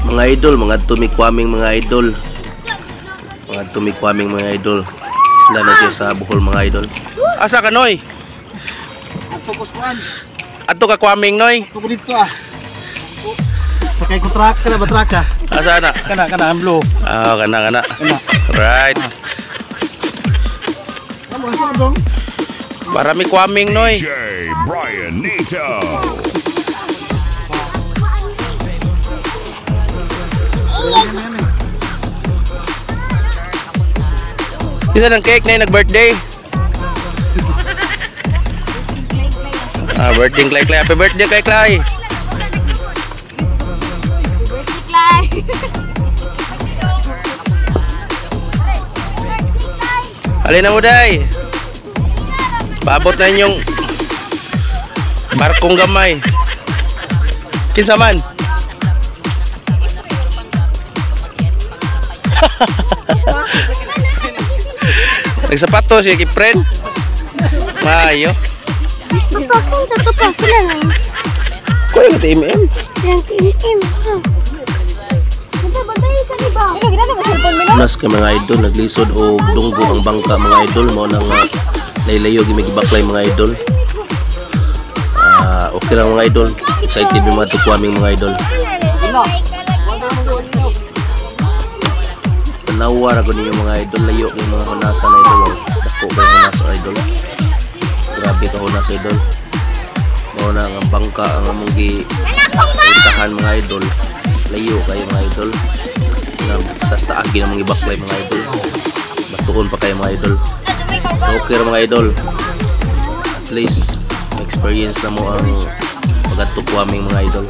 Mga idol, mga tumikwaming mga idol. Mga tumikwaming mga idol. Isla na siya sa Bohol, mga idol. Asa ka, Noy? Focus kuan. Adto ka kwaming, Noy. Tuko dito ah. Sakay ko truck kana ba truck ah? Asa na? Kana kana ang blue. Ah, kana kana. Right. Amo asa dong? Para mi kwaming, Noy. DJ Brian Nito. Isa ng cake na nag-birthday. Ah, birthday Clay Clay. Happy birthday, Clay Clay. Clay. Alin na mo, day. Paabot na inyong barkong gamay. Kinsa man? Nagsapato siya kipren. Mayo. Mapakan sa to pa sila lang. Kuya ng TMM. Silang TMM. Unas kay mga idol, naglisod o dunggo ang bangka, mga idol, mao nang laylayo gi baklay, mga idol. Ah, okay lang, mga idol. Excited mi mga tukwaming, mga idol. Tanawa ra gud ninyo, mga idol, layo kay mga hunasan, idol. Oh. Dako kay hunas, idol. Grabe ka hunas, idol. Mao na ang bangka ang among gi puntahan, mga idol. Layo kayo, mga idol. Na tas taagi na mga ibaklay, mga idol. Batuon pa kayo, mga idol. Okay ra, mga idol. At least experience na mo ang pagatukwaming, mga idol.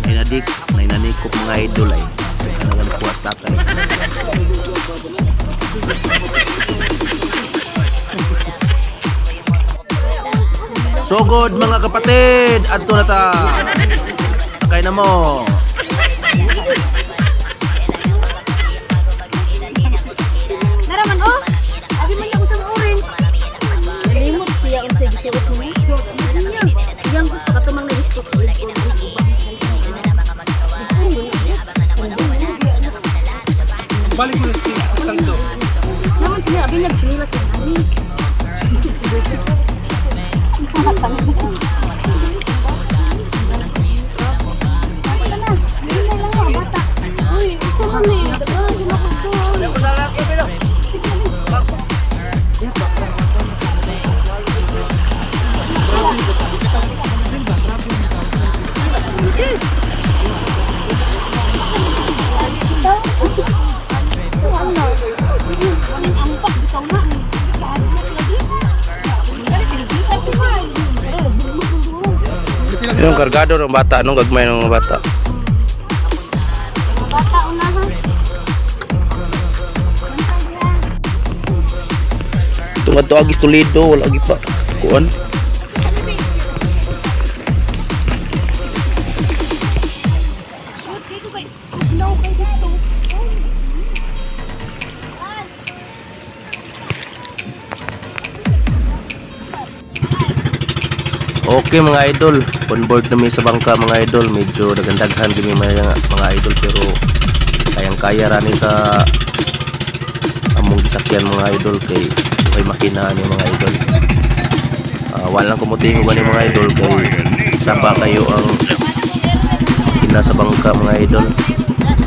Nainadik, nainanikop, mga idol ay. Kaya nga nagkuha sa takay. Sugod, mga kapatid, adto na ta. Sakay na mo. Naraman oh. Abi man ako sa orange. Limot siya unsay gisuot mo. Yang gusto ka tumang nagisok. Balik mo na si Santo. Naman siya abi niya chinilas na ani. Uy, gusto mo ni. Yung kargado ng bata, nung gagmay ng mga bata. Bata unahan. Tungad to agis Toledo, wala agi pa. Kuan. Okay, mga idol, on board na sa bangka, mga idol. Medyo nagandaghan kami mga idol, pero kayang-kaya rani sa among gisakyan, mga idol, kay may makina ni, mga idol. Walang kumuting ni, mga idol, kay saba kayo ang makina sa bangka, mga idol.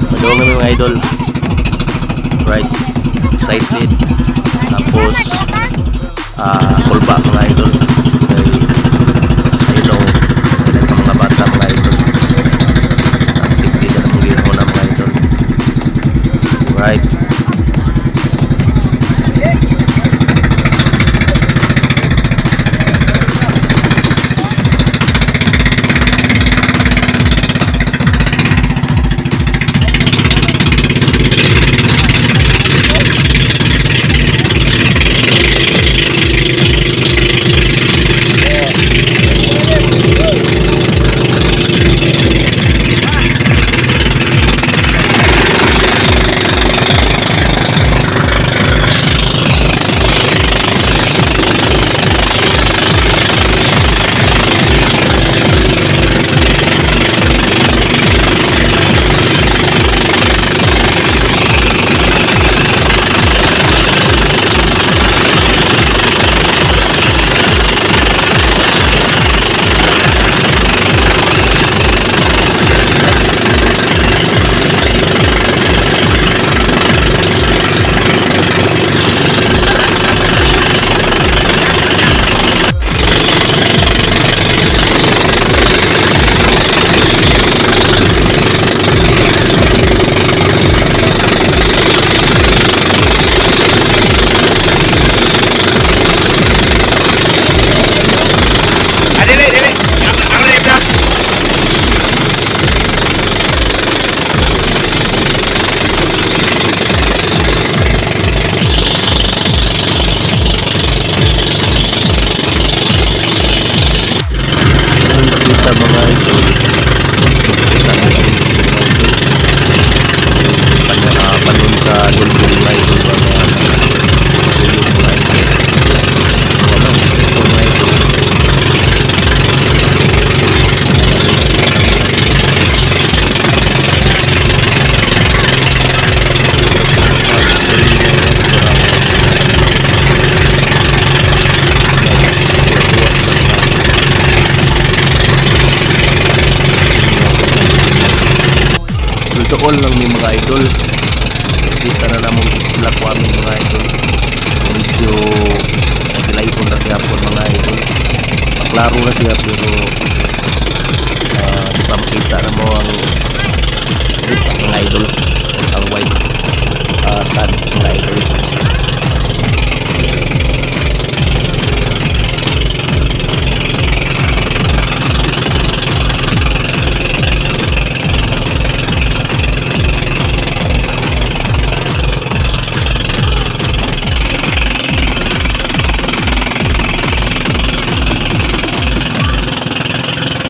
Padung kami, mga idol. Right, excited. Tapos kulba, mga idol. Kay you know, mga bata, mga idol. Ang safety sa atong gihuna, mga idol. Right. Idol. Kita na namong isla Kwamin, mga idol. Medyo naglaipon na gihapon, mga idol. Maklaro na siya pero di pa makita na mo ang mga idol, ang white sand, mga idol.